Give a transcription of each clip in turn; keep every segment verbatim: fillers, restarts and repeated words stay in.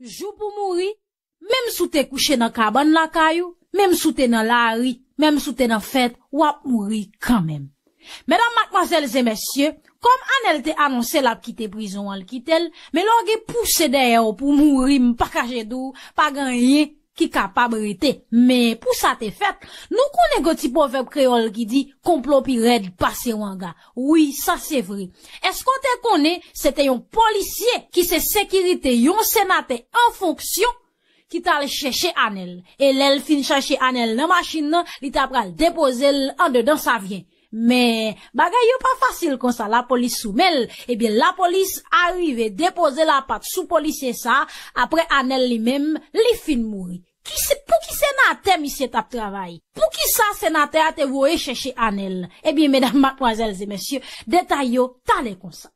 Jou pou mouri, menm si w te kouche nan kabann lakay ou, menm si w te nan lari, menm si w te nan fèt, w ap mouri kanmenm. Medam, madmwazèl e mesye, kòm Anèl te anonse l ap kite prizon an, l kite l, men lè w gen pouse dèyè w pou w mouri, m pa kache di w, pa gen anyen ki kapab rete. Men pou sa te fèt, nou konnen gen yon ti pwovèb kreyòl ki di, konplo pi rèd pase wanga. Wi, sa se vre. Èske w te konnen se te yon polisye ki se sekirite yon senatè an fonksyon ki t al chèche Anèl? E lè l fin chèche Anèl nan machin nan, li ta pral depoze l andedan Savyen. Men, bagay yo pa fasil konsa, lapolis sou men l. Ebyen, lapolis arive depoze lapat sou polisye sa a, apre Anèl li menm, li fin mouri. Ki se, pou ki senatè misye t ap travay? Poukisa senatè a te voye chèche Anèl? Ebyen, medam, madmwazèl e mesye, detay yo talè konsa.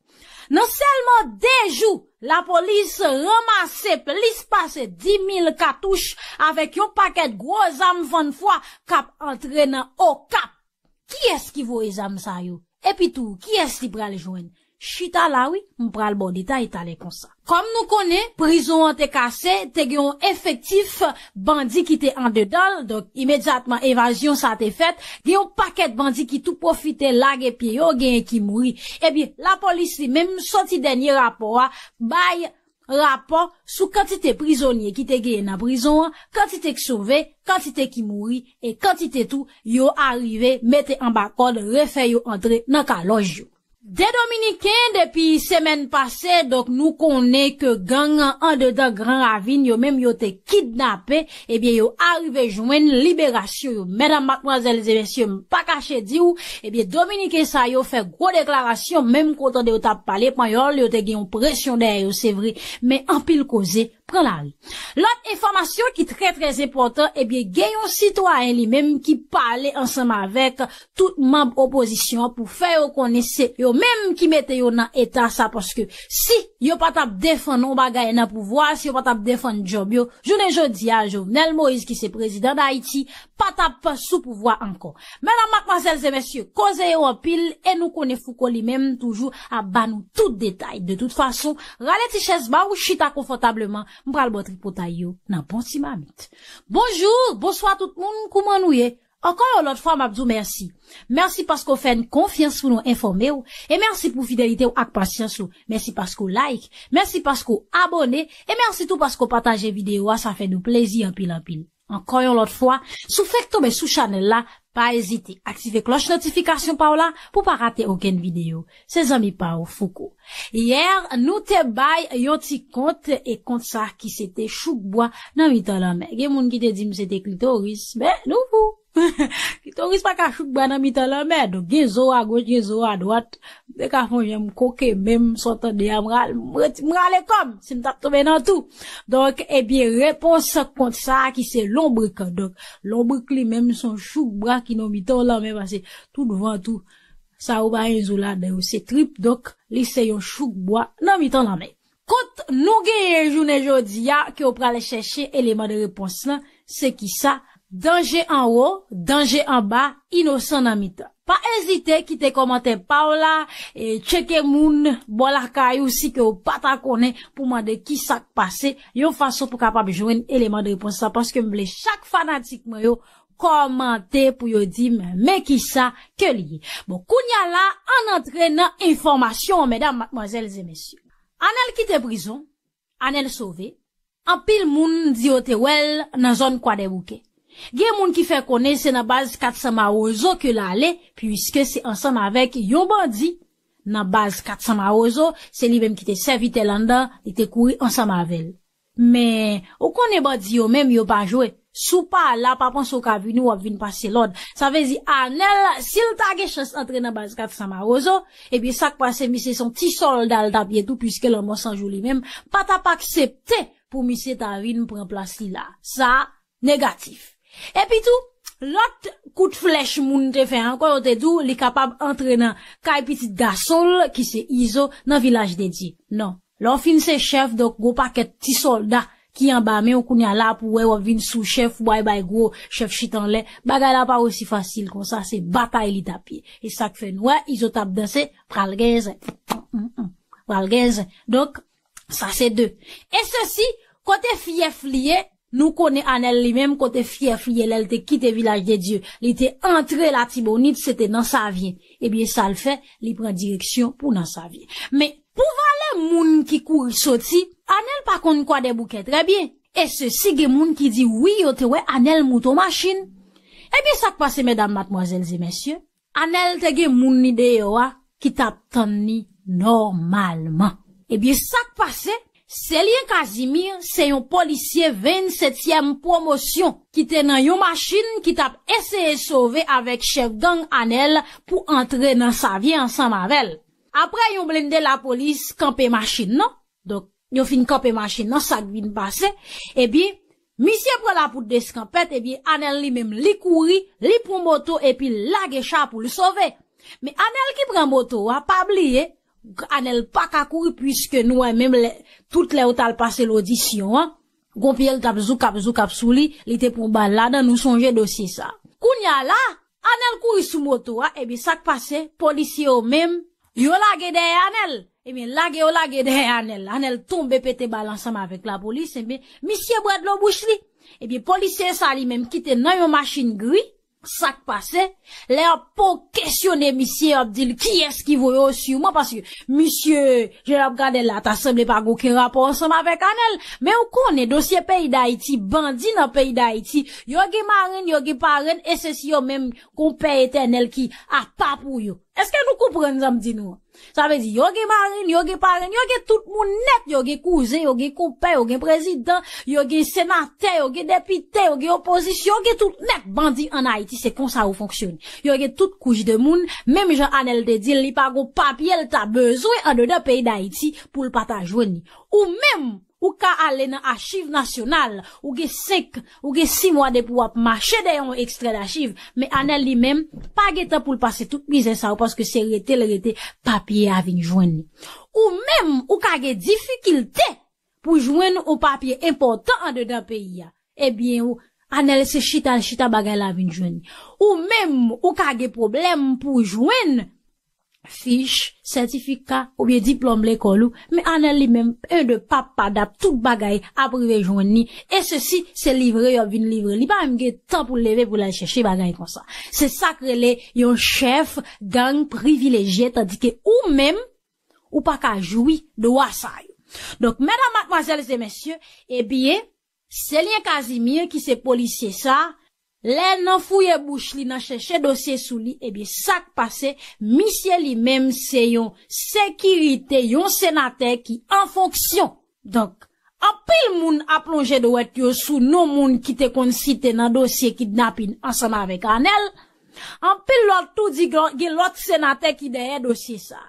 Nan sèlman de jou, lapolis ranmase plis pase dis mil katouch avèk yon pakèt gwo zam fann fwa k ap antre nan Okap. Kiyès ki voye zam sa yo? Epi tou, kiyès li pral jwenn? Chita la wi, m pral ba w detay talè konsa. Kòm nou konnen, prizon an te kase, te gen yon efektif bandi ki te andedan l, donk imedyatman evazyon sa te fèt, gen yon pakèt bandi ki tou pwofite lage pye yo, genyen ki mouri. Ebyen, lapolis li menm soti dènye rapò a, bay rapò sou kantite prizonye ki te genyen nan prizon an, kantite k sove, kantite ki mouri, e kantite tou yo arive mete anba kòd, refè yo antre nan kalòj yo. De Dominiken depi semèn pase, donk nou konnen ke gang andedan Gran Ravin yo menm yo te kidnape, ebyen yo arive jwenn liberasyon yo. Medam, madmwazèl e mesye, m pa kache di w, ebyen Dominiken sa yo fè gwo deklarasyon, menm kote yo t ap pale panyòl, yo te gen yon presyon dèyè yo, se vre, men anpil koze pran lari. Lòt enfòmasyon ki trè, trè enpòtan, ebyen, gen yon sitwayen li menm ki pale ansanm avèk tout manm opozisyon an pou fè yo konnen se yo menm ki mete yo nan eta sa, paske si yo pa t ap defann yon bagay nan pouvwa, si yo pa t ap defann djòb yo, jounen jodi a, Jovenel Moïse, ki se prezidan Dayiti, pa t ap sou pouvwa ankò. Medam, madmwazèl e mesye, koze yo anpil, e nou konnen Fouco li menm toujou ap ba nou tout detay. De tout fason, rale ti chèz ba w, chita konfòtableman, m pral ba w tripotay yo nan bon ti mamit. Bonjou, bonswa tout moun, kouman nou ye? Ankò yon lòt fwa, m ap di w mèsi. Mèsi paske w fè n konfyans pou nou enfòme w, e mèsi pou fidelite w ak pasyans ou. Mèsi paske w like, mèsi paske w abòne, e mèsi tou paske w pataje videyo a, sa fè nou plezi anpil anpil. Ankò yon lòt fwa, si w fèk tonbe sou chanèl la, pa ezite aktive klòch notifikasyon pa w la pou w pa rate okenn videyo. Se zanmi pa w, Fouco. Yè, nou te bay yon ti kont, e kont sa ki se te chouk bwa nan mitan lanmè. Gen moun ki te di m se te klitoris, men nou fou. Klitoris pa ka chouk bwa nan mitan lanmè, donk gen zo agoch, gen zo adwat. M te ka fè yon jan m koke men m, sa w tande a, m ral-, m reti-, m rale kò m, si m t ap tonbe nan tou. Donk, ebyen, repons kont sa a ki se lonbrik. Donk, lonbrik li menm se yon chouk bwa ki nan mitan lanmè, paske tout van tou, sa yo pa gen zo ladan yo, se trip. Donk, li se yon chouk bwa nan mitan lanmè. Kont nou genyen jounen jodi a, ke w pral chèche eleman de repons lan, se kisa? Danje anwo, danje anba, inosan nan mitan. Pa ezite kite kòmantè pa w la, e tcheke moun bò lakay ou si ke w pa ta konnen pou mande kisa k pase, yon fason pou kapab jwenn eleman de repons la, paske m vle chak fanatik mwen yo kòmante pou yo di m men kisa ke li ye. Bon, kounye a la, ann antre nan enfòmasyon an, medam, madmwazèl e mesye. Anèl kite prizon, Anèl sove, anpil moun di yo te wè l nan zòn Kwadèboukè. Gen moun ki fè konnen se nan baz kat san Mawozo ke l ale, piske se ansanm avèk yon bandi nan baz kat san Mawozo, se li menm ki te sèvitè l anndan, li te kouri ansanm avè l. Men, ou konnen bandi yo menm, yo pa jwe. Si w pa la, pa panse w ka vini, w ap vin pase lòd. Sa vle di, Anèl, si l ta gen chans antre nan baz kat san Mawozo, ebyen, sa k pase, misye se yon ti sòlda l t ap ye tou, piske Lanmò San Jou li menm pa t ap aksepte pou misye ta vin pran plas li la. Sa negatif. Epi tou, lòt kout flèch moun te fè ankò, yo te di w li kapab antre nan kay pitit gason l, ki se Izo, nan Vilaj de Dye. Non. Lè w fin se chèf, donk, gwo pakèt ti sòlda ki anba men w kounye a la pou w wè w ap vin sou chèf, w al bay gwo chèf chita anlè. Bagay la pa osi fasil konsa, se batay li t ap ye. E sa k fè n wè Izo t ap danse, pral gen zen. Pral gen zen. Donk, sa se de. E sesi, Kote fyèf li ye, nou konnen Anèl li menm, kote fyèf li ye, lè l te kite Vilaj de Dye, li te antre Latibonit, se te nan Savyen. Ebyen, sa l fè, li pran direksyon pou nan Savyen. Men, pou valè moun ki kouri soti, Anèl pa konn Kwadèboukè trè byen. E sesi gen moun ki di wi, yo te wè Anèl moute yon machin. Ebyen, sa k pase, medam, matmwazèl e mesye? Anèl te gen moun li deyò a ki t ap tann li nòmalman. Ebyen, sa k pase? Selyen Kazimir se yon polisye vennsetyèm pwomosyon ki te nan yon machin ki t ap eseye sove avèk chèf gang Anèl pou antre nan Savyen ansanm avè l. Apre yon blende lapolis kanpe machin nan, donk, yo fin kanpe machin nan, sa k vin pase, ebyen, misye pran lapoud deskanpèt, ebyen, Anèl li menm, li kouri, li pran moto epi l lage cha pou l sove. Men Anèl ki pran moto a, pa bliye, Anèl pa ka kouri, piske nou wè menm lè, tout lè yo t al pase lodisyon an, gon pye l t ap zouk, ap zouk, ap sou li, li te pran bal ladan, nou sonje dosye sa. Kounye a la, Anèl kouri sou moto a, ebyen, sa k pase, polisye yo menm, yo lage dèyè Anèl. Ebyen, lage yo lage dèyè Anèl. Anèl tonbe pete bal ansanm avèk lapolis, ebyen, misye bwè dlo bouch li. Ebyen, polisye sa li menm ki te nan yon machin gri, sa k pase, lè y ap po kesyone misye, y ap di l kiyès ki voye w siman, paske misye, jan y ap gade l la, ta sanble pa gen okenn rapò ansanm avèk Anèl. Men ou konnen, dosye peyi Dayiti, bandi nan peyi Dayiti, yo gen marenn, yo gen parenn, e sesi yo menm, gon Pè Etènèl ki apa pou yo. Èske nou konprann sa m di nou an? Sa vle di, yo gen marenn, yo gen parenn, yo gen tout moun nèt, yo gen kouzen, yo gen konpè, yo gen prezidan, yo gen senatè, yo gen depite, yo gen opozisyon, yo gen tout nèt. Bandi ann Ayiti, se konsa yo fonksyone. Yo gen tout kouch de moun, menm jan Anèl te di l, li pa gon papye l ta bezwen andedan peyi Dayiti pou l pa ta jwenn li. Ou menm, ou ka ale nan Achiv Nasyonal, ou gen senk, ou gen sis mwa depi w ap mache dèyè yon ekstrè dachiv, men Anèl li menm, pa gen tan pou l pase tout mizè sa yo, paske se rete l rete papye a vin jwenn li. Ou menm, ou ka gen difikilte pou jwenn yon papye enpòtan andedan peyi a. Ebyen, ou, Anèl se chita l chita bagay la vin jwenn li. Ou menm, ou ka gen pwoblèm pou jwenn fich, sètifika, oubyen diplòm lekòl ou, men Anèl li menm, en de pap pa dap, tout bagay ap rive jwenn li, e sesi, se livre y ap vin livre. Li pa menm gen tan pou l leve pou l al chèche bagay konsa. Se sa k rele yon chèf gang privilejye, tandike ou menm, ou pa ka jwi dwa sa yo. Donk, medam, matmwazèl e mesye, ebyen, Selyen Kazimir ki se polisye sa, lè nan fouye bouch li, nan chèche dosye sou li, ebyen, sa k pase, misye li menm se yon sekirite, yon senatè ki an fonksyon. Donk, anpil moun ap lonje dwèt yo sou non moun ki te konn site nan dosye kidnapin ansanm avèk Anèl. Anpil lòt tou di gen lòt senatè ki dèyè dosye sa.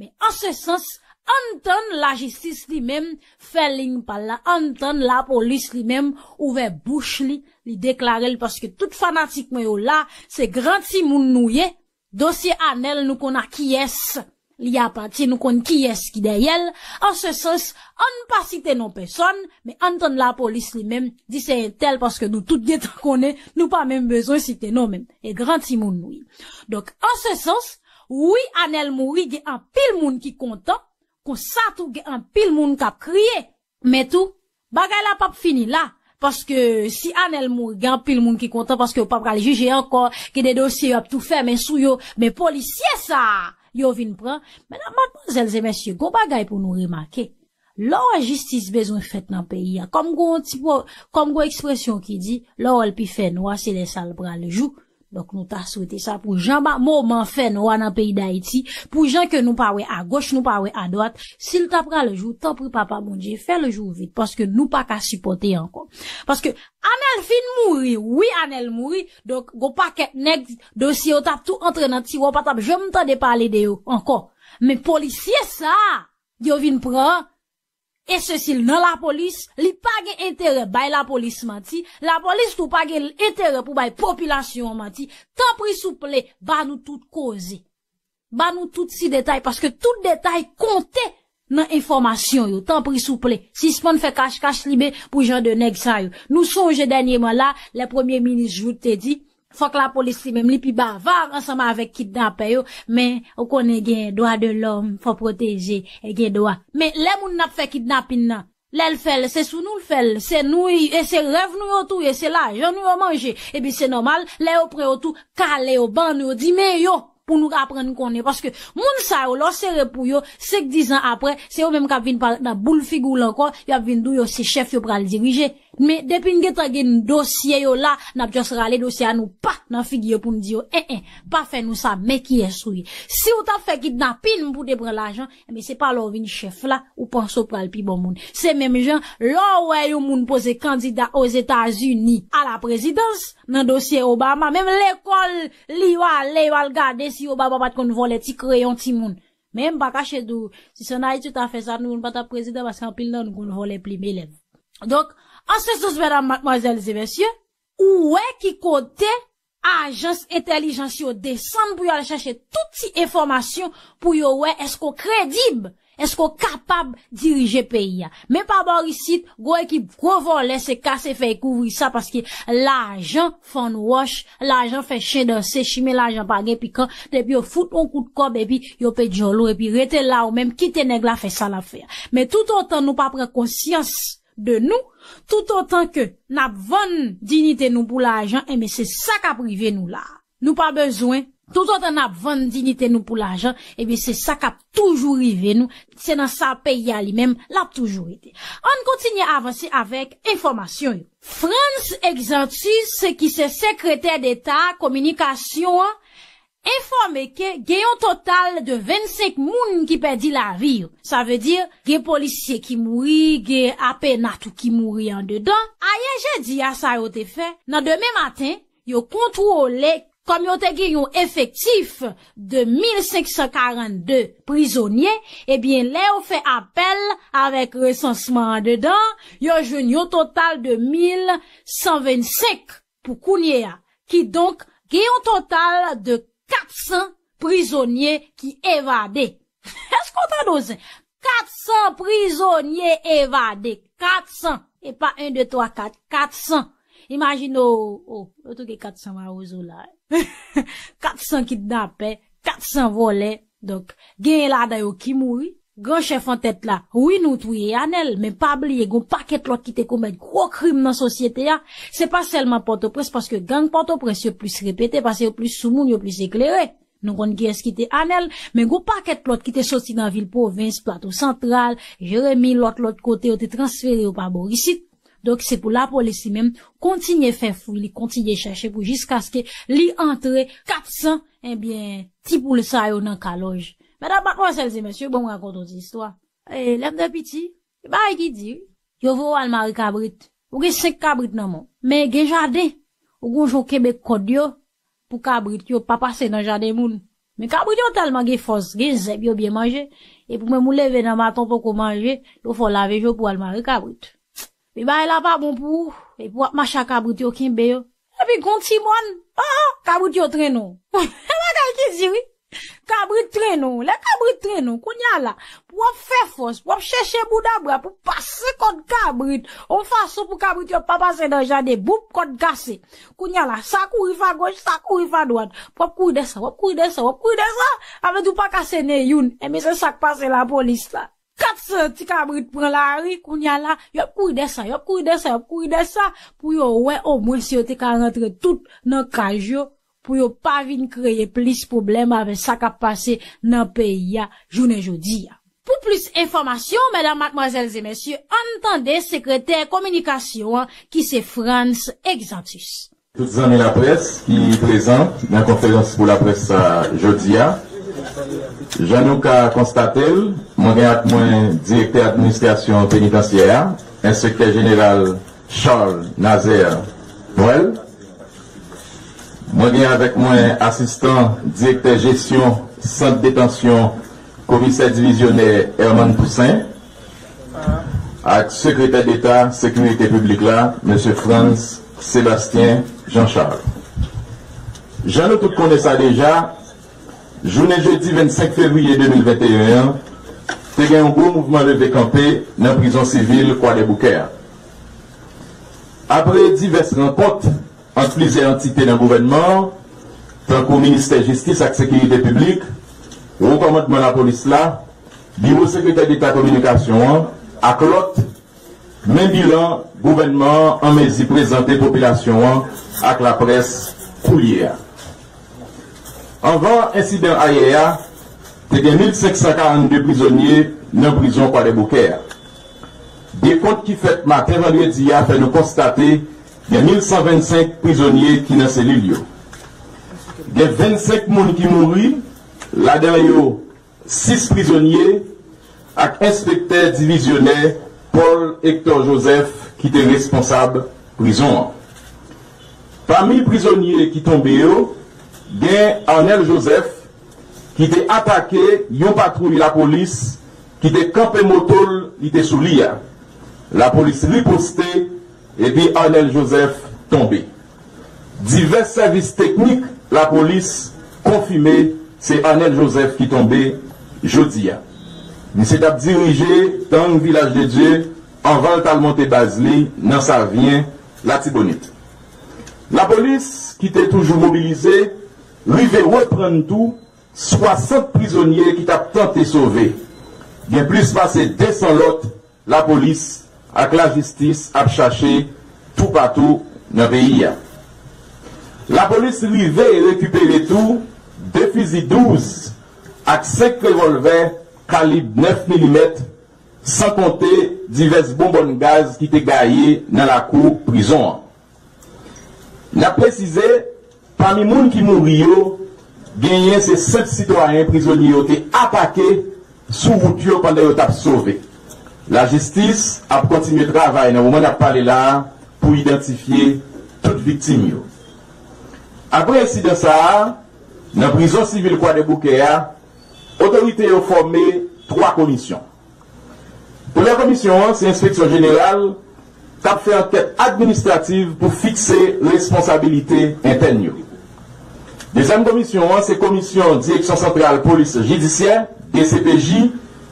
Men an se sans, ann tann lajistis li menm fè liy pa l la, ann tann lapolis li menm ouvè bouch li, li deklare l, paske tout fanatik mwen yo la, se gran timoun nou ye. Dosye Anèl, nou konn a kiyès li apatyen, nou konn kiyès ki dèyè l. An se sans, ann pa site non pèsòn, men ann tann lapolis li menm di se entèl, paske nou tout gentan konnen, nou pa menm bezwen site non menm. E gran timoun nou ye. Donk, an se sans, wi, Anèl mouri, gen anpil moun ki kontan, konsa tou gen anpil moun k ap kriye. Men tou, bagay la p ap fini la, paske si Anèl mouri, gen anpil moun ki kontan, paske yo pa pral jije ankò, gen de dosye yo ap tou fèmen sou yo, men polisye sa a, yo vin pran. Medam, matmwazèl e mesye, gon bagay pou nou remake. Lè w wè jistis bezwen fèt nan peyi a, kòm gon ti po, kòm gon ekspresyon ki di, lè w wè l pi fè nwa, se lè sa l pral jou. Donk, nou ta swete sa pou jan ba, moman fè nwa nan peyi Dayiti, pou jan ke nou pa wè agoch, nou pa wè adwat, si l ta pral jou, tanpri, Papa Bondye, fè l jou vit, paske nou pa ka sipòte ankò. Paske Anèl fin mouri, wi, Anèl mouri, donk, gon pakèt nèg, dosye yo t ap tou antre nan tiwa, w pa t ap janm tande pale de yo ankò. Men polisye sa a, yo vin pran, e sesi l nan lapolis, li pa gen enterè bay lapolis manti, lapolis tou pa gen enterè pou bay popilasyon an manti. Tanpri, souple, ba nou tout koze. Ba nou tout ti detay, paske tout detay konte nan enfòmasyon yo. Tanpri, souple, sispann fè kach kach libe pou jan de nèg sa yo. Nou sonje dènyèman la, lè premye minis Jouthe te di, fòk lapolis li menm li pi bava ansanm avèk kidnapè yo, men ou konnen gen dwa de lòm, fò pwoteje, e gen dwa. Men lè moun nan ap fè kidnapin nan, Lè l fè l, se sou nou l fè l. Se nou, e se rèv nou yo touye, se lajan nou yo manje. Epi se nòmal, lè yo pran yo tou, kale yo, ban nou yo, di men yo, pou nou aprann konnen. Paske moun sa yo, lè w sere pou yo, senk, diz an apre, se yo menm k ap vin parèt nan boul figi w la ankò, y ap vin di w yo se chèf, yo pral dirije. Men depi n gentan gen dosye yo la, n ap just rale dosye a nou pa nan figi yo pou n di yo, en, en, pa fè nou sa, men kiyès ou ye. Si w t ap fè kidnapin pou te pran lajan, enben se pa lè w vin chèf la, ou panse w pral pi bon moun. Se menm jan, lè w wè yon moun poze kandida Ozetazini a la prezidans, nan dosye Obama, menm lekòl li yo ale, yo al gade si Obama pa t konn vòlè ti kreyon timoun. Men m pa kache di w, si se ann Ayiti yo ta fè sa, nou menm pa t ap prezidan, paske anpil nan nou konn vòlè plim elèv. Donk, an se sans, medam, madmwazèl e mesye, ou wè ki kote ajans entèlijans yo desann pou yo al chache tout ti enfòmasyon pou yo wè èske w kredib, èske w kapab dirije peyi a. Men pa bò isit, gwo ekip gwo vòlè se kase fèy kouvri sa paske lajan fann wòch, lajan fè chen danse, chimen lajan pa gen pikan, depi yo fout yon kout kòb epi yo pe djòl ou epi rete la ou menm kite nèg la fè sa l ap fè a. Men toutotan nou pa pran konsyans de nou, toutotan ke n ap vann diyite nou pou lajan, enben se sa k ap rive nou la. Nou pa bezwen, toutotan n ap vann diyite nou pou lajan, ebyen se sa k ap toujou rive nou, se nan sa peyi a li menm l ap toujou rete. Ann kontinye avanse avèk enfòmasyon yo. Frantz Exantus, ki se sekretè deta kominikasyon an, enfòme ke gen yon total de vennsenk moun ki pèdi lavi yo. Sa vle di, gen polisye ki mouri, gen apena tou ki mouri andedan. Ayè jedi a sa yo te fè, nan demen maten, yo kontwole, kòm yo te gen yon efektif de mil senk san karannde prizonye, ebyen, lè yo fè apèl avèk resansman andedan, yo jwenn yon total de mil san vennsenk pou kounye a. Kidonk, gen yon total de kat san prizonye ki evade. Èske w tande w zen? Kat san prizonye evade. Kat san. E pa en, de, twa, kat. Kat san. Imajine w, o, yo touke kat san mawozo la. Kat san kidnapè, kat san vòlè. Donk, genyen ladan yo ki mouri. Gran chèf an tèt la, wi, nou touye Anèl, men pa bliye, gon pakèt lòt ki te komèt gwo krim nan sosyete a. Se pa sèlman Pòtoprens, paske gang Pòtoprens yo plis repete, paske yo plis sou moun, yo plis eklere. Nou konn kiyès ki te Anèl, men gon pakèt lòt ki te soti nan vil pwovens, Plato Santral, Jeremi, lòt, lòt kote, yo te transfere yo pa bò isit. Donk, se pou lapolis li menm kontinye fè fouy, li kontinye chèche pou jiskaske li antre kat san, ebyen, ti poul sa yo nan kalòj. Medam, madmwazèl e mesye, bon, m rakonte yon ti istwa. E, lè m te piti, e bagay ki di, wi. Yo voye w al mare kabrit. Ou gen senk kabrit nan men w. Men gen jaden. Ou gon jan w kenbe kòd yo pou kabrit yo pa pase nan jaden moun. Men kabrit yo tèlman gen fòs, gen zèb yo byen manje. Epi menm ou leve nan maten w poko manje, yo fè w lave je w pou w al mare kabrit. Epi bagay la pa bon pou ou. Epi w ap mache ak kabrit yo kenbe yo. Epi gon ti mòn, oh, oh, kabrit yo trennen w. Bagay ki di wi. Kabrit trennen w. Lè kabrit trennen w, kounye a la, pou w ap fè fòs, pou w ap chèche bouda bwa, pou w pase kòd kabrit, yon fason pou kabrit yo pa pase nan jaden, boup, kòd kase. Kounye a la, sa kouri fa goch, sa kouri fa dwat. W ap kouri dèyè sa, w ap kouri dèyè sa, w ap kouri dèyè sa. Sa vle di w pa kase nen youn. Ebyen, se sa k pase lapolis la. Kat san ti kabrit pran lari, kounye a la, y ap kouri dèyè sa, y ap kouri dèyè sa, y ap kouri dèyè sa, pou yo wè omwen si yo te ka rantre tout nan kay yo, pou yo pa vin kreye plis pwoblèm avèk sa k ap pase nan peyi a jounen jodi a. Pou plis enfòmasyon, medam, madmwazèl e mesye, ann tande sekretè kominikasyon an, ki se Frantz Exantus. Tout zanmi laprès ki prezan nan konferans pou laprès sa jodi a, jan nou ka konstate l, mwen gen ak mwen direktè administrasyon penitansyè a, enspektè jeneral Charles Nazaire Noël. Mwen gen avèk mwen asistan direktè jesyon sant detansyon, komisè divizyonè Herman Toussaint, ak sekretè deta sekirite piblik la, mesye Frantz Sébastien Jean Charles. Jan nou tout konnen sa deja, jounen jedi vennsenk fevriye de mil venteyen an, te gen yon gwo mouvman leve kanpe nan prizon sivil Kwadèboukè a. Apre divès rankont ant plizyè antite nan gouvènman an, tankou Ministè Jistis ak Sekirite Piblik, Wo Kòmandman Lapolis la, Biwo Sekretè Deta Kominikasyon an, ak lòt, Men bilan gouvènman an an mezi prezante popilasyon an ak laprès koulye a. Anvan ensidan ayè a, te gen mil senk san karannde prizonye nan prizon Kwadèboukè a. Dekont ki fèt maten vandredi a fè nou konstate gen mil san vennsenk prizonye ki nan selil yo. Gen vennsenk moun ki mouri, ladan yo sis prizonye ak enspektè divizyonè Paul Hector Joseph ki te responsab prizon an. Pami prizonye ki tonbe yo, gen Arnel Joseph ki te atake yon patwouy lapolis ki te kanpe moto l li te sou li a. Lapolis riposte epi Arnel Joseph tonbe. Divès sèvis teknik lapolis konfime se Arnel Joseph ki tonbe jodi a. Misye t ap dirije gang Vilaj de Dye anvan l t al monte baz li nan Savyen, Latibonit. Lapolis ki te toujou mobilize rive reprann tou swasant prizonye ki t ap tante sove. Gen plis pase de san lòt lapolis ak lajistis ap chache toupatou nan peyi a. Lapolis rive rekipere tou de fizi douz ak senk revòlvè kalib nèf milimèt, san konte divès bonbòn gaz ki te gaye nan lakou prizon an. N ap presize, pami moun ki mouri yo, genyen se senp sitwayen prizonye yo te atake sou wout yo pandan yo t ap sove. Lajistis ap kontinye travay nan moman n ap pale la a pou idantifye tout viktim yo. Apre ensidan sa a, nan prizon sivil Kwadèboukè a, otorite yo fòme twa komisyon. Premyè komisyon an se enspeksyon jeneral k ap fè ankèt administrativ pou fikse responsabilite entèn yo. Dezyèm komisyon an se komisyon Direksyon Santral Polis Jidisyè, D C P J,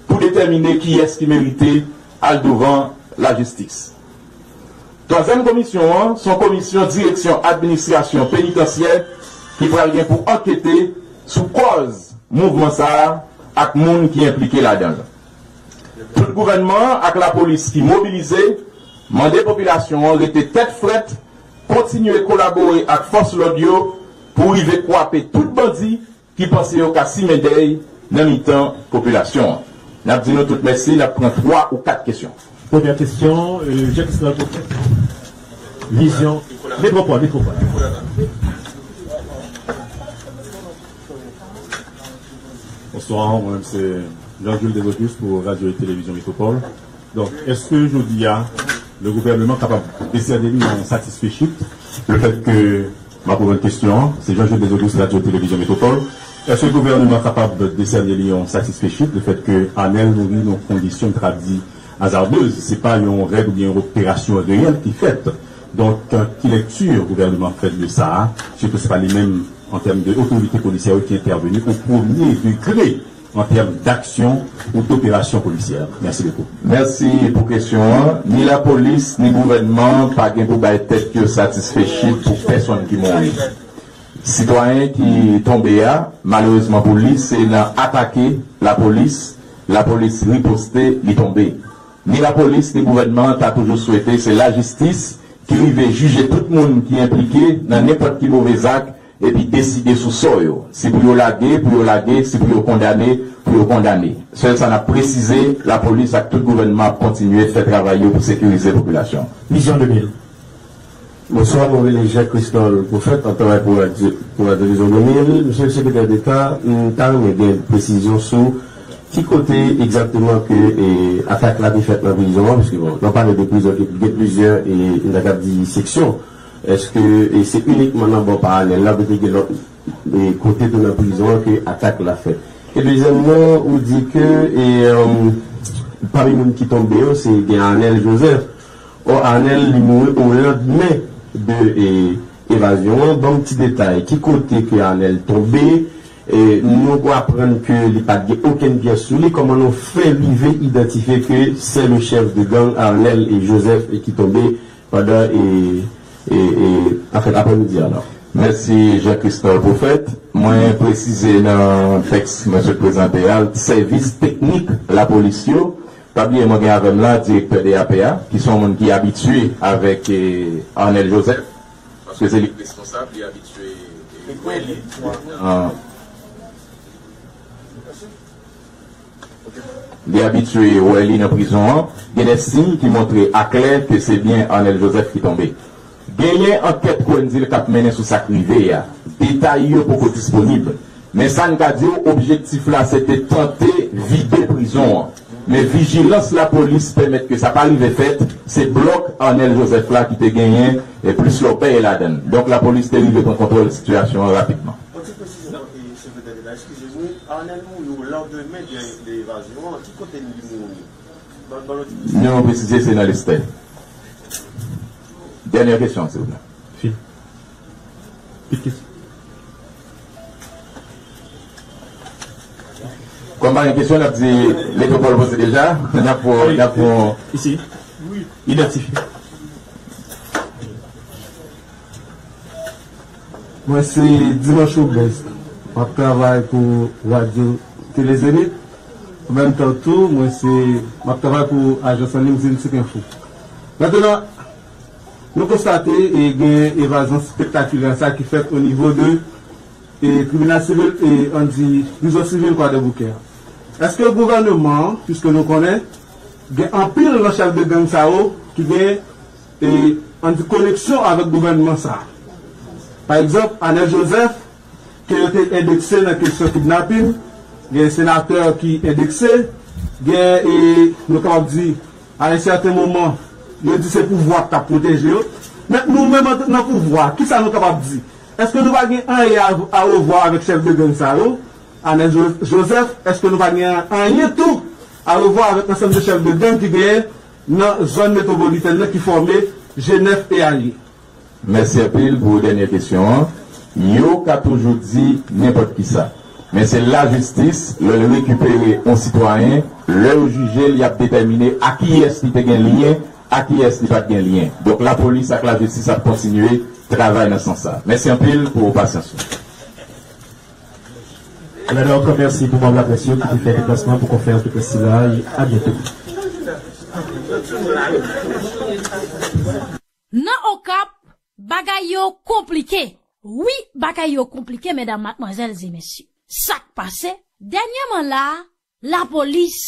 pou detèmine kiyès ki merite al douvan lajistis. Twazyèm komisyon an se yon komisyon Direksyon Administrasyon Penitansyè ki pral gen pou ankete sou kòz mouvman sa a ak moun ki enplike ladan l. Tout gouvènman an ak lapolis ki mobilize mande popilasyon an rete tèt frèt, kontinye kolabore ak fòs lòd yo pou rive kwape tout bandi ki panse yo ka simen dèy nan mitan popilasyon an. N ap di nou tout mèsi, n ap pran twa ou kat kesyon. Premyè kesyon, euh, Jean Christophe Vizyon, Metropole, Metropole. Bonsoir, mwen se Jean-Jules Desaucus pou Radio et Télévision Métropole. Donk, èske jodi a, le gouvènman kapab desène li yon satisfechit, le fèt ke, m ap reprann kesyon an, se Jean-Jules Desaucus, Radio Télévision Métropole, èske gouvènman kapab desène li yon satisfechit, le fèt ke Arnel mouri nan kondisyon, m ta kab di, azardez, se pa yon rèd oubyen yon operasyon reyèl ki fèt. Donk, ki lèkti gouvènman fè de sa a, sitou se pa li menm, an tèm de otorite polisyè yo ki entèveni o premye degre an tèm d'aksyon ou d'opération policière? Merci beaucoup. Mèsi pou kesyon an. Ni lapolis, ni gouvènman pa gen pou bay tèt yo satisfechit pou pèsonn ki mouri. Sitwayen ki tonbe a, malerezman pou li, se nan atake lapolis, lapolis riposte, li tonbe. Ni lapolis, ni gouvènman an ta toujou swete se lajistis ki rive jije tout moun ki enplike nan nenpòt ki move zak epi deside sou sò yo. Si pou yo lage, pou yo lage, si pou yo kondane, pou yo kondane. Sèl sa n ap presize, lapolis ak tout gouvènman ap kontinye fè travay yo pou sekirize popilasyon. Vizyon de mil. Bonswa, mwen rele Jean Christol Prophète, m ap travay pou radyo, pou Radyo Vizyon de mil. Mesye Sekretè Deta, m ta renmen gen presizyon sou ki kote egzakteman ke, e, atak la te fèt nan prizon an, paske, bon, nan pale de prizon, gen, gen plizyè, e, m ta kab di seksyon. Èske, e, se inikman nan bò pa Arnel la, oubyen te gen lòt, e, kote tou nan prizon an ke atak la fèt? E dezyèmman, ou di ke, e, um, pami moun ki tonbe yo, se gen Arnel Joseph. Ò, Arnel, li mouri o landmen de, e, evazyon an. Ban m ti detay. Ki kote ke Arnel tonbe? E, nou aprann ke li pa t gen okenn pyès sou li. Kòman nou fè rive idantifye ke c'est le chef de gang Arnel e Joseph e ki tonbe pandan, e, e, e, anfèt, aprèmidi a la? Mèsi, Jean Christol Prophète. Mwen presize nan tèks mwen sot prezante a, sèvis teknik lapolis yo, Pa bliye, mwen gen avè m la direktè D A P a, ki se yon moun ki abitye avèk, eh, Arnel Joseph, paske se li k responsab, li abitye, eh, wè li nan, li abitye wè li nan prizon an. Gen de siy ki montre aklè ke se byen Arnel Joseph ki tonbe. Genyen ankèt Quenville k ap mennen sou sa k rive a. Detay yo poko disponib. Men sa n ka di w, objektif la se te tante vide prizon an. Men vijilans lapolis pèmèt ke sa pa rive fèt. Se blòk Arnel Joseph la ki te genyen, e, plis lòbèy ladan l. Donk, lapolis te rive pran kontwòl sitiyasyon an rapidman. Yon ti presizyon, e, sekretè deta, eskize nou, Arnel mouri o landemen de, de evazyon an. Ki kote li mouri? Ban, ban nou ti presizyon. Nou presize se nan Lestè. Dènye kesyon, silvouplè. Fin. Kòm pa gen kesyon, n ap di Letwopòl poze deja. N ap pran, n ap pran. Isi. Idantifye. Mwen se Dimanche Robest. M ap travay pou Radyo Tele Zenith. An menm tan tou, mwen se, m ap travay pou ajans an liy Zenith Info. Mentnan, nou konstate e gen evazyon spektakilè sa ki fèt o nivo de e tribinal sivil e ann di prizon sivil Kwadèboukè a. Èske gouvènman an, piske nou konnen gen anpil nan chèf de gang sa yo ki gen e ann di koneksyon avèk gouvènman sa a? Pa egzanp, Arnel Joseph, ke yo te endekse nan kesyon kidnapin, gen senatè ki endekse, gen, e, nou kapab di, a yon sèten moman, yo di se pouvwa k t ap pwoteje yo. Men nou menm an, nan pouvwa, kisa nou kapab di? Èske nou pa gen anyen a, a revwa avèk chèf de gang sa yo? Arnel Jo-, Joseph, èske nou pa gen anyen tou a revwa avèk ansanm de chèf de gang ki genyen nan zòn metwopolitèn nan ki fòme G nèf e alye? Mèsi anpil pou dènye kesyon an. Yo ka toujou di nenpòt kisa. Men se lajistis, lè l rekipere yon sitwayen, lè yo jije l, y ap detèmine a kiyès li te gen lyen, a kiyès li pa t gen lyen. Donk, lapolis ak lajistis ap kontinye travay nan sans sa. Mèsi anpil pou pasyans nou. Alè, ankò mèsi pou manm laprès yo ki te fè deplasman pou konferans de près sila. A byento. Nan Okap, bagay yo konplike. Wi, bagay yo konplike, medam, madmwazèl e mesye. Sa k pase? Dènyèman la a, lapolis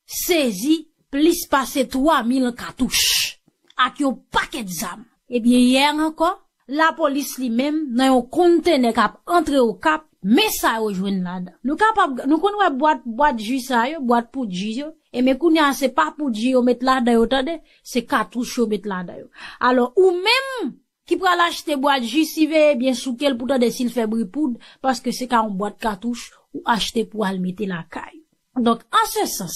sezi plis pase twa mil katouch ak yon pakèt zam. Ebyen, yè ankò, lapolis li menm, nan yon kontenè k ap antre Okap, men sa yo jwenn ladan. Nou kapab, nou konn wè bwat, bwat ji sa yo, bwat poud ji yo, e men kounye a se pa poud ji yo met ladan yo, tande, se katouch yo met ladan yo. Alò, ou menm ki pral achte bwat ji, siveye byen souke l pou tande si l fè bri poud, paske se ka yon bwat katouch ou achte pou al mete lakay ou. Donk, an se sans,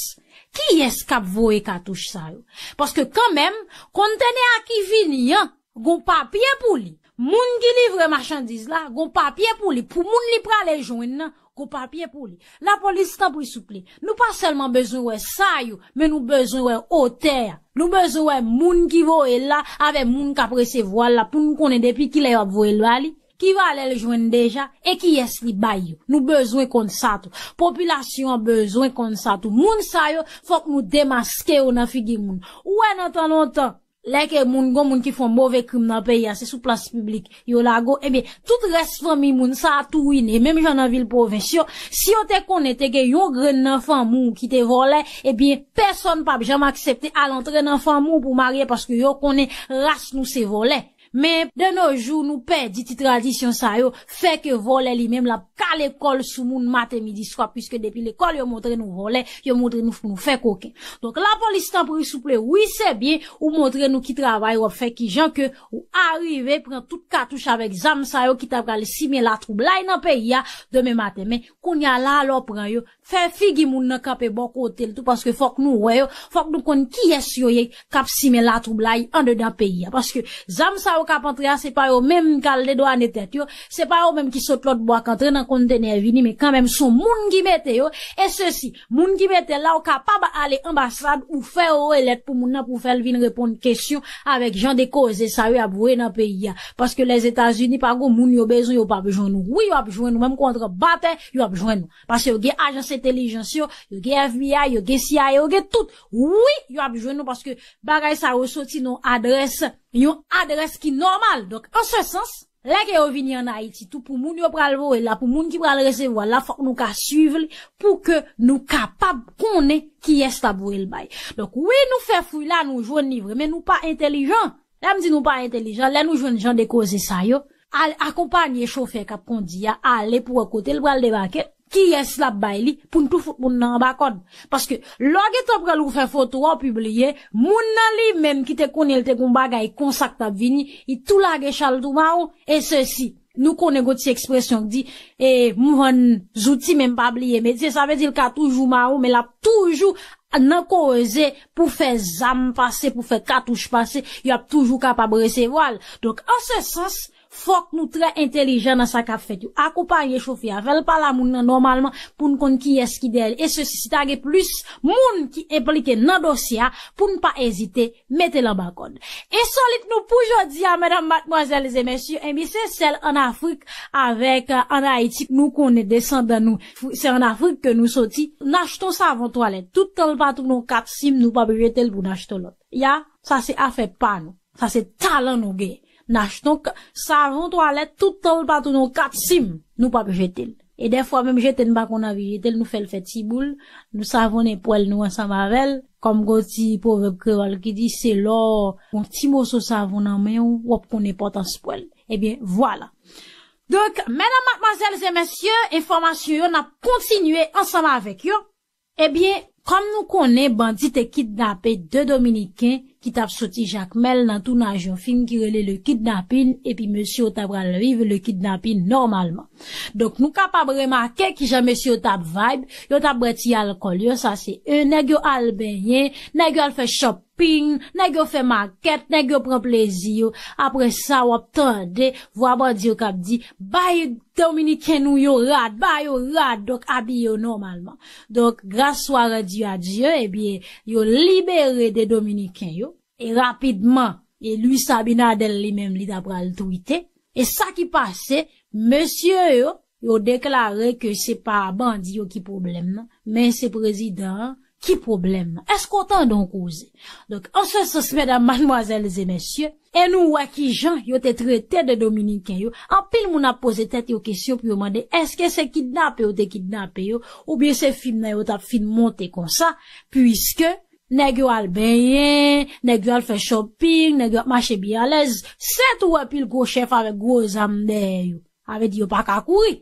kiyès k ap voye katouch sa yo? Paske kanmenm, kontenè a ki vini an, gon papye pou li. Moun ki livre machandiz la, gon papye pou li. Pou moun li prale jwenn nan, gon papye pou li. Lapolis, tanpri souple, nou pa sèlman bezwen wè sa yo, men nou bezwen wè otè a. Nou bezwen wè moun ki voye l la avèk moun k ap resevwa l la pou n konnen depi kilè yo ap voye l ba li, ki valè l jwenn deja e kiyès li bay yo. Nou bezwen konn sa tou. Popilasyon an bezwen konn sa tou. Moun sa yo, fòk nou demaske yo nan figi moun. Ou wè nan tan lontan, lè ke moun, gon moun ki fè yon move krim nan peyi a, se sou plas piblik yo lage w, ebyen, tout rès fanmi moun sa a tou wine. Menm jan nan vil pwovens yo, si yo te konnen te gen yon grenn nan fanmi w ki te vòlè, ebyen, pèsonn p ap janm aksepte al antre nan fanmi w pou marye, paske yo konnen ras nou se vòlè. Men, de nos jours, nou pèdi ti tradisyon sa yo, fè ke vòlè li menm l ap kale kò l sou moun maten, midi, swa, piske depi lekòl yo montre nou vòlè, yo montre nou fou, nou fè koken. Donk, lapolis, tanpri, souple, wi, se byen, ou montre nou ki travay w ap fè, kijan ke ou arive pran tout katouch avèk zam sa yo ki ta pral simen latwoublay nan peyi a demen maten. Men, kounye a la, lè w pran yo, fè figi moun nan kanpe bò kote l tou, paske fòk nou wè yo, fòk nou konn kiyès yo ye k ap simen latwoublay anndedan peyi a. Paske zam sa yo k ap antre a, se pa yo menm k al dedwane tèt yo, se pa yo menm ki sot lòt bò a k antre nan kontenè vini, men kanmenm se yon moun ki mete yo, e sesi, moun ki mete l la, ou kapab ale anbasad, ou fè yo relèt pou moun nan, pou fè l vin reponn kesyon avèk jan de koze sa yo y ap voye nan peyi a. Paske Lèzetazini pa gon moun yo bezwen, yo p ap jwenn ou. Wi, yo ap jwenn ou, menm kontre batè, yo ap jwenn ou. Paske yo gen ajans entèlijans yo, yo gen F B I, yo gen C I A, yo gen tout. Wi, yo ap jwenn ou paske bagay sa yo soti nan adrès, yon adrès ki nòmal. Donk, an se sans, lè ke yo vini ann Ayiti tou, pou moun yo pral voye la, pou moun ki pral resevwa la, fòk nou ka swiv li pou ke nou kapab konnen kiyès l ap voye l bay. Donk, wi, nou fè fouy la, nou jwenn li vre, men nou pa entèlijan. Lè m di nou pa entèlijan, lè nou jwenn jan de koze sa yo, al akonpanye chofè k ap kondi a, ale pou wè kote l pral debake, kiyès l ap bay li, pou n tou fout moun nan anba kòd. Paske lè w gentan pran l ou fè foto a, w pibliye, moun nan li menm ki te konnen l te gon bagay konsa k t ap vini, li tou lage chal tou mawon, e sesi. Nou konnen gon ti ekspresyon k di, e, m vann zouti, men m pa bliye metye. Sa vle di l ka toujou mawon, men l ap toujou nan koze pou fè zam pase, pou fè katouch pase, y ap toujou kapab resevwa l. Donk, an se sans, fòk nou trè entèlijan nan sa k ap fèt yo. Akonpanye chofè a, fè l pale a moun nan nòmalman pou n konn kiyès ki dèyè l. E sesi, si ta gen plis moun ki enplike nan dosye a, pou n pa ezite mete l anba kòd. Ensolit nou pou jodi a, medam, madmwazèl e mesye, ebyen, se sèl ann Afrik avèk, euh, ann Ayiti, nou konnen desandan nou. F-, se ann Afrik ke nou soti. N achte yon savon twalèt. Tout tan l pa tounen yon kat sim, nou p ap jete l pou n achte yon lòt. Ya, sa se afè pa nou. Sa se talan nou gen. N achte yon k-, savon twalèt, tout tan l pa tounen yon kat sim, nou p ap jete l. E dèfwa menm jete n pa konn anvi jete l, nou fè l fè ti boul, nou savonnen pwèl nou ansanm avè l. Kòm gon ti pwovèb kreyòl ki di, se lè w gon ti moso savon nan men w, w ap konn enpòtans pwèl. Ebyen, vwala. Donk, medam, madmwazèl e mesye, enfòmasyon yo, n ap kontinye ansanm avèk yo. Ebyen, kòm nou konnen, bandi te kidnape de Dominiken ki t ap soti Jakmèl nan tounaj yon fim ki rele Le Kidnapin, epi mesye yo ta pral viv Le Kidnapin nòmalman. Donk, nou kapab remake kijan mesye yo t ap vibe, yo t ap bwè ti alkòl yo, sa se en, nèg yo al benyen, nèg yo al fè shopping, nèg yo fè makèt, nèg yo pran plezi yo. Apre sa, w ap tande vwa bandi yo k ap di, bay Dominiken nou yo rad, ba yo rad, donk abiye yo nòmalman. Donk, grâce soit rendue à Dieu, ebyen, yo libere de Dominiken yo. E rapidman, e Luis Abinader li menm, li ta pral twite. E sa ki pase, mesye yo, yo deklare ke se pa bandi yo ki pwoblèm nan, men se prezidan an ki pwoblèm nan. Èske w tande yon koze? Donk, an se sans, medam, madmwazèl e mesye, e nou wè kijan yo te trete de Dominiken yo. Anpil moun ap poze tèt yo kesyon pou yo mande, èske se kidnape yo te kidnape yo, oubyen se fim nan yo t ap fin monte konsa, piske nèg yo al benyen, nèg yo al fè shopping, nèg yo ap mache byen alèz, se tou wè pil gwo chèf avèk gwo zam dèyè yo. Sa vle di yo pa ka kouri.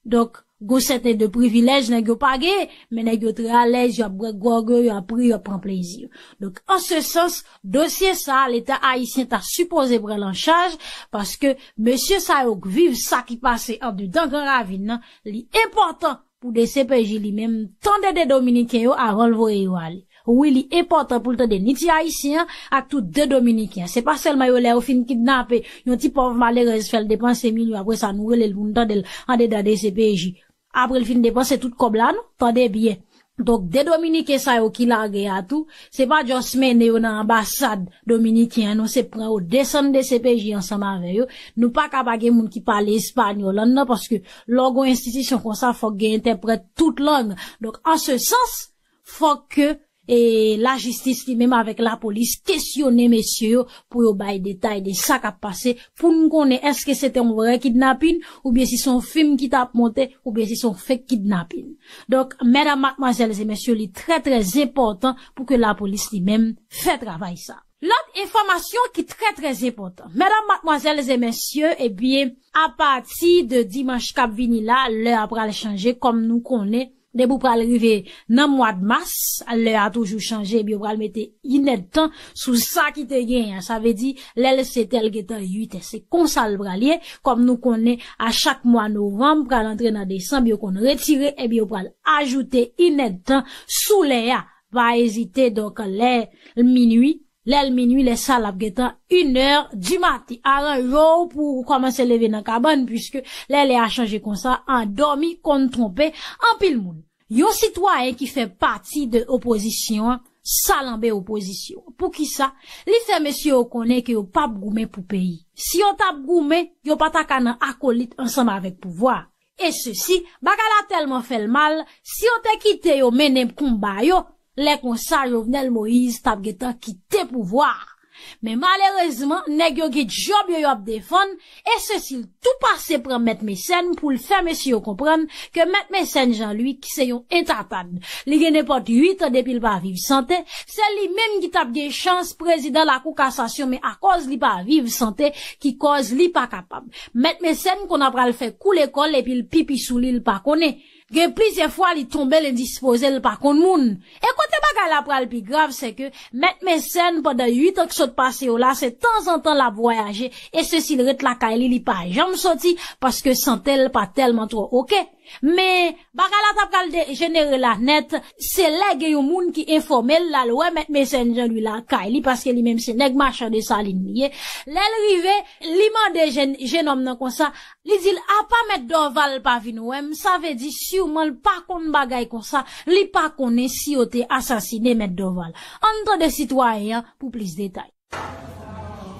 Donk, gon sèten de privilèj nèg yo pa genyen, men nèg yo trè alèz, y ap bwè gwòg yo, y ap ri, y ap pran plezi yo. Donk, an se sans, dosye sa a, Leta ayisyen ta sipoze pran l an chaj, paske mesye sa yo k viv sa ki pase andedan Gran Ravin nan, li enpòtan pou D C P J li menm tande de Dominiken yo avan l voye yo ale. Wi, li enpòtan pou l tande ni ti Ayisyen an ak tou de Dominiken an. Se pa sèlman yo lè yo fin kidnape yon ti pòv malerèz, fè l depanse milyon, apre sa nou rele l pou n tande l andedan D C P J. Apre l fin depanse tout kòb la, non? Tande byen. Donk, de Dominiken sa yo ki lage a tou, se pa just mennen yo nan anbasad dominiken an, non, se pran yo desann D C P J ansanm avè yo. Nou pa ka pa gen moun ki pale espanyòl anndan, paske lè w gen yon enstitisyon konsa, fòk gen entèprèt tout lang. Donk, an se sans, fòk ke, e, lajistis li menm avèk lapolis kesyone mesye yo pou yo bay detay de sa k ap pase, pou n konnen èske se te yon vrè kidnapin, oubyen si se yon fim ki t ap monte, oubyen si se yon fake kidnapin. Donk, medam, madmwazèl e mesye, li trè, trè enpòtan pou ke lapolis li menm fè travay sa. Lòt enfòmasyon ki trè, trè enpòtan. Medam, madmwazèl e mesye, ebyen, apati de dimanch k ap vini la, lè a pral chanje, kòm nou konnen, depi w pral rive nan mwa d mas, lè a toujou chanje, ebyen, yo pral mete inèdtan sou sa ki te genyen an. Sa vle di, lè l sete, l gentan uit è. Se konsa l pral ye, kòm nou konnen, a chak mwa novanm, pral antre nan desanm, yo konn retire, ebyen, yo pral ajoute inèdtan sou lè a. Pa ezite, donk, lè l minui, lè l minui, lè sa l ap gentan inè di maten. Aranje w pou w kòmanse leve nan kabann, piske lè lè a chanje konsa, andòmi konn twonpe anpil moun. Yon sitwayen ki fè pati de opozisyon an, salanbe opozisyon. Poukisa? Li fè mesye yo konnen ke yo p ap goumen pou peyi. Si yo t ap goumen, yo pa ta ka nan akolit ansanm avèk pouvwa. E sesi, bagay la tèlman fè l mal, si yo te kite yo mennen konba yo, lè konsa Jovenel Moïse t ap gentan kite pouvwa a. Men malerezman, nèg yo gen djòb yo y ap defann, e sesi l tou pase pran Mèt Mesèn pou l fè mesye yo konprann ke Mèt Mesèn Jean Louis ki se yon entatad. Li gen nenpòt uit an depi l pa viv sante, se li menm ki t ap gen chans prezidan Lakou Kasasyon, men akòz li pa viv sante, ki kòz li pa kapab. Mèt Mesèn konn ap pral fè kou lekòl epi l pipi sou li, l pa konnen. Gen plizyè fwa li tonbe l endispoze, l pa konn moun. E kote bagay la pral pi grav, se ke Mèt Mesèn pandan uit an k sot pase yo la, se tanzantan l ap vwayaje, e sesi l ret lakay li, li pa janm soti, paske sante l pa tèlman twò oke. Men, bagay la ta pral de-, jenere la nèt, se lè gen yon moun ki enfòme l, l al wè Mèt Mesèn Jean Louis lakay li, paske li menm se nèg machan Desalin li ye. Lè l rive, li mande jèn, jennonm nan konsa, li di l, "Apa Mèt Dorval pa vin wè m?" Sa vle di, siman l pa konn bagay konsa, li pa konnen si yo te asasine Mèt Dorval. Ann tande sitwayen an pou plis detay.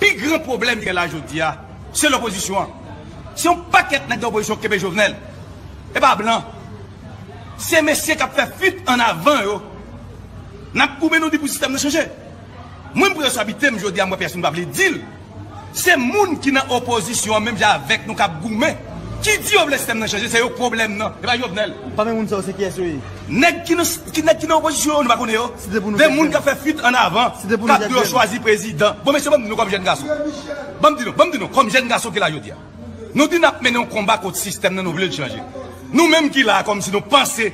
Pi gran pwoblèm ki gen la jodi a, se lopozisyon an. Se yon pakèt nèg nan opozisyon k kenbe Jovenel. E pa blan. Se mesye k ap fè fuit an avan yo. N ap goumen, nou di pou sistèm nan chanje. Mwen, m pran responsabilite m jodi a, m wè pèsonn pa vle di l. Se moun ki nan opozisyon an, menm jan avèk nou, k ap goumen, ki di yo vle sistèm nan chanje, se yo k pwoblèm nan, e pa Jovenel. Pami moun sa yo, se kiyès yo ye? Nèg ki nan, ki, nèg ki nan opozisyon yo, nou pa konnen yo. Site pou nou. De moun k ap fè fuit an avan, k ap di yo chwazi prezidan. Bon, mesye, ban m di nou kòm jèn gason. Ban m di nou, ban m di nou, kòm jèn gason ki la jodi a. Nou di n ap mennen yon konba kont sistèm nan, nou vle l chanje. Nou menm ki la a, kòmsi nou panse,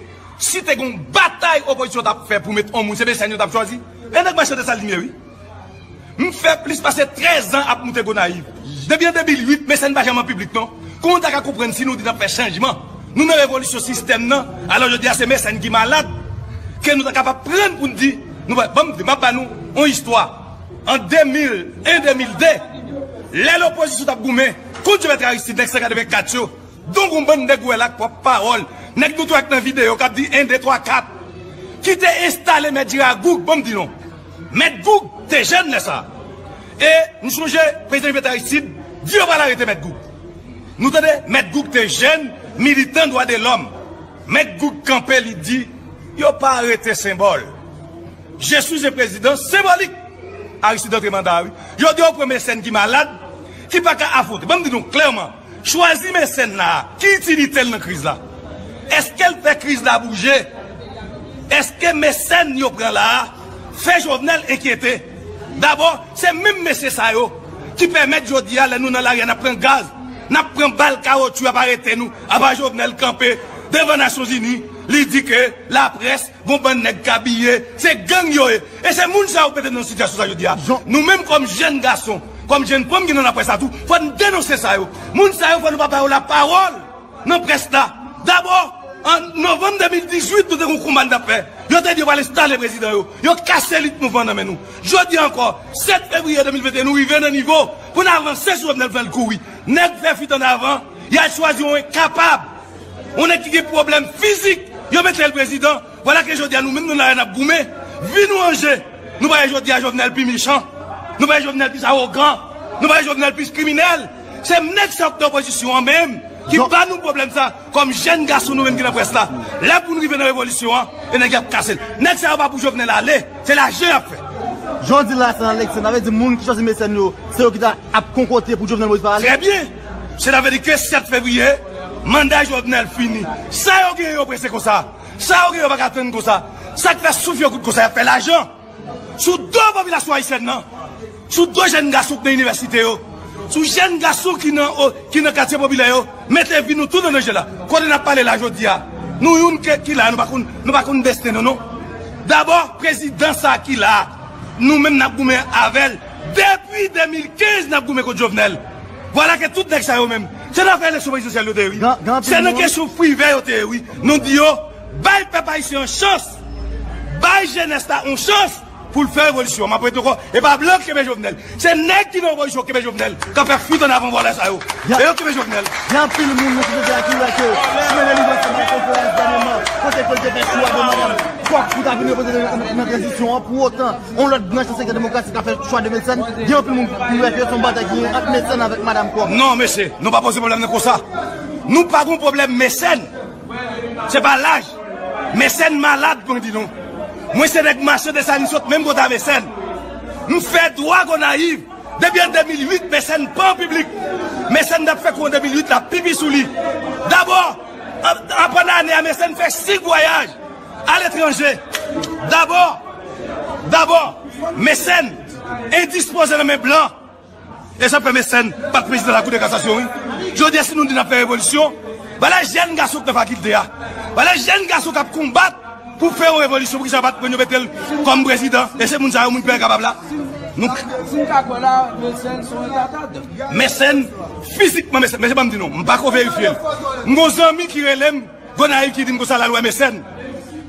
si te gen yon batay opozisyon t ap fè pou met yon moun, se Mesèn yo t ap chwazi. E nèg machan Desalin ye, wi. M fè plis pase trèz an ap moute Gonayiv. Depi an de mil uit, Mesèn pa janm an piblik, non. Kòman w ta ka konprann si nou di n ap fè chanjman? Nou nan revolisyon sistèm nan, alò jodi a se Mesèn ki malad, ke nou ta kapab pran pou n di, nou pa, ban m di, m ap ba nou yon istwa. An de mil en, de mil de, lè lopozisyon t ap goumen kont Jovèl Aristide, nèg san katrevenkat yo, donk yon bann nèg ou wè la ak pwòp pawòl, nèg nou tou wè k nan videyo k ap di en, de, twa, kat, ki te enstale Mèt Jera Goug, ban m di nou. Mèt Goug te jèn lè sa a. E m sonje prezidan Jovèl Aristide di yo pral arete Mèt Goug. Nou tande, Mèt Goug te jèn, militan dwa de lòm. Mèt Goug kanpe, li di, "Yo pa arete senbòl. Je suis un président symbolique." Aristide antre manda a, wi. Yo di yo pran Mesèn ki malad, ki pa ka afwonte. Ban m di nou klèman, chwazi Mesèn la a, ki itilite l nan kriz la? Èske l fè kriz la bouje? Èske Mesèn yo pran la a fè Jovenel enkyete? Dabò, se menm mesye sa yo ki pèmèt jodi a, lè nou nan lari a, n ap pran gaz, n ap pran bal, kawotchou, y ap arete nou, apa Jovenel kanpe devan Nasyonzini, li di ke laprès, gon bann nèg k abiye, se gang yo ye. E se moun sa yo k mete n nan sitiyasyon sa jodi a. Nou menm kòm jèn gason, kòm jèn fanm ki nan laprès la tou, fò n denonse sa yo. Moun sa yo, fò nou pa ba yo lapawòl nan près la. Dabò, an novanm de mil dizuit, nou te gen yon konba n t ap fè. Yo te di yo pral enstale prezidan yo. Yo kase lit mouvman nan men nou. Jodi a ankò, sèt fevriye de mil venteyen, nou rive nan nivo pou n avanse sou Jovenel, fè l kouri. Nèg fè fuit an avan, y al chwazi yon enkapab. Yon nèg ki gen pwoblèm fizik, yo mete l prezidan. Vwala ke jodi a nou menm nou la n ap goumen. Vi nou an je. Nou pa wè jodi a Jovenel pi mechan. Nou pa wè Jovenel pi awogan. Nou pa wè Jovenel pi kriminèl. Se nèg sa yo k nan opozisyon an menm ki ba nou pwoblèm sa. Kòm jèn gason nou menm ki nan près la. Lè pou nou rive nan revolisyon an, e nèg y ap kase l. Nèg sa yo pa pou Jovenel ale. Se lajan y ap fè. Jan w di la, se nan eleksyon. Sa vle di moun ki chwazi Mesèn yo, se yo ki ta ap konkote pou Jovenel Moïse pa ale? Trè byen. Se ta vle di ke sèt fevriye, manda Jovenel fini. Sa yo genyen yo prese konsa? Sa yo genyen yo pa ka tann konsa? Sa k fè souf yo kout konsa? Y ap fè lajan sou do popilasyon ayisyèn nan, sou do jèn gason k nan inivèsite yo, sou jèn gason ki nan, o, ki nan katye popilè yo, mete vi nou tout an danje la. Kote n ap pale la jodi a, nou youn ke, ki la, nou pa konn, nou pa konn desten nou, non. Dabò, prezidan sa ki la, nou menm n ap goumen avè l. Depi de mil kenz, n ap goumen kont Jovenel. Vwala ke tout nèg sa yo menm, se nan afè eleksyon prezidansyèl yo te ye, wi. Se nan kesyon privè yo te ye, wi. Nou di yo, bay pèp ayisyen an chans. Bay jenès la yon chans. pou l fè revolisyon. M ap repete ankò, e pa blan k kenbe Jovenel. Se nèg ki nan opozisyon k kenbe Jovenel, k ap fè fuit an avan vòlè sa yo. E yo k kenbe Jovenel. Gen anpil moun nan sosyete a ki wè ke chimen delivrans lan nan konferans dènyèman, kote ke l te fè chwa de madanm Kòk pou ta vin reprezante nan, nan, nan tranzisyon an. Pou otan, yon lòt branch nan sektè demokratik ka fè chwa de Mecène. Gen anpil moun ki wè ke se yon batay ki gen ant Mecène avèk madanm Kòk. Non, mesye, nou pa poze pwoblèm nan konsa. Nou pa gon pwoblèm Mecène. Se pa laj. Mecène malad, pou di nou. Mwen se nèg Mache Desalin, sot menm kote a Mecène. M fè dwa Gonayiv. Depi an de mil uit, Mecène pa an piblik. Mecène t ap fè kou an de mil uit, l ap pipi sou li. Dabò, an, an pandan ane a, Mecène fè senk vwayaj aletranje. Dabò, dabò, Mecène endispoze nan men blan. E sa fè Mecène pa t prezidan Lakou de Kasasyon, wi. Jodi a, si nou di n ap fè revolisyon, vwala jèn gason k nan fakilte a. Vwala jèn gason k ap konbat pou fè yon revolisyon. Poukisa yo pa t pran yo mete l kòm prezidan? E se moun sa yo, moun ki pa kapab la. Nou Si n ka kwè la, Mecène se yon retardè. Mecène, fizikman, Mecène, mesye, ban m di nou, m pa ko verifye l. M gon zanmi ki rele m, Gonayiv, ki di m konsa l al wè Mecène.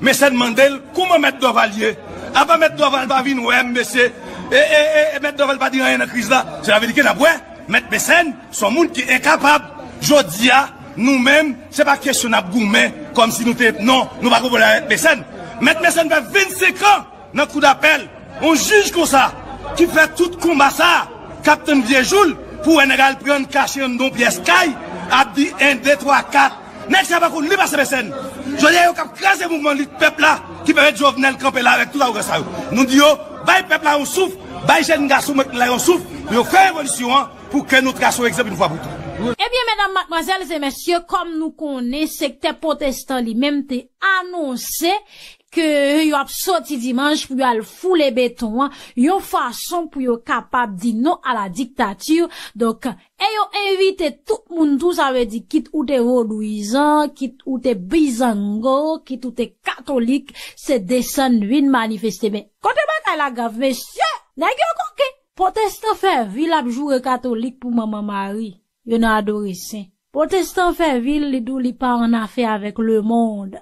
Mecène mande l, kouman Mèt Dorval ye? Apa Mèt Dorval pa vin wè m, mesye? E, e, e, e Mèt Dorval pa di anyen nan kriz la? Se sa vle di ke n ap wè Mèt Mecène se yon moun ki enkapab. Jodi a, nou menm, se pa kesyon n ap goumen kòmsi nou te, non, nou pa gon pwoblèm avèk Mecène. Mèt Mecène fè vennsenk an nan kou dapèl, yon jij konsa ki fè tout konba sa a, k ap tann vye jou l pou wè nèg al pran kache anndan yon pyès kay, ap di en, de, twa, kat. Nèg sa pa konn li pase Mecène. Jodi a, yo k ap kraze mouvman lit pèp la ki pèmèt Jovenel kanpe la avèk tout awogan sa yo. Nou di yo, bay pèp la yon souf, bay jèn gason Mecène la yon souf, pou yo fè revolisyon an, pou ke nou trase yon egzanp yon fwa pou tout. Ebyen, medam, madmwazèl e mesye, kòm nou konnen, sektè pwotestan li menm te anonse ke yo ap soti dimanch pou yo al foule beton an, yon fason pou yo kapab di non a la diktati. Donk, e yo envite tout moun tou, sa vle di kit ou te vodouyizan, kit ou te bizango, kit ou te katolik, se desann vin manifeste. Men, kote bagay la grav, mesye, nèg yo koken. Pwotestan fè vi l ap joure katolik pou Manman Mari. Yo nan adore sen. Pwotestan fè vi l, li di w li pa annafè avèk lemonn.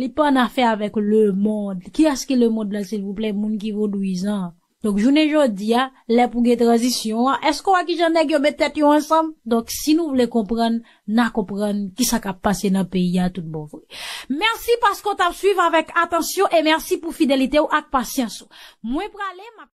Li pa annafè avèk lemonn. Kiyès ki lemonn lan, silvouplè? Moun ki vodouyizan. Donk, jounen jodi a, lè pou gen tranzisyon an, èske w wè kijan nèg yo met tèt yo ansanm? Donk, si nou vle konprann, n a konprann kisa k ap pase nan peyi a tout bon vre. Mèsi paske w t ap swiv avèk atansyon e mèsi pou fidelite w ak pasyans ou. Mwen prale, m ap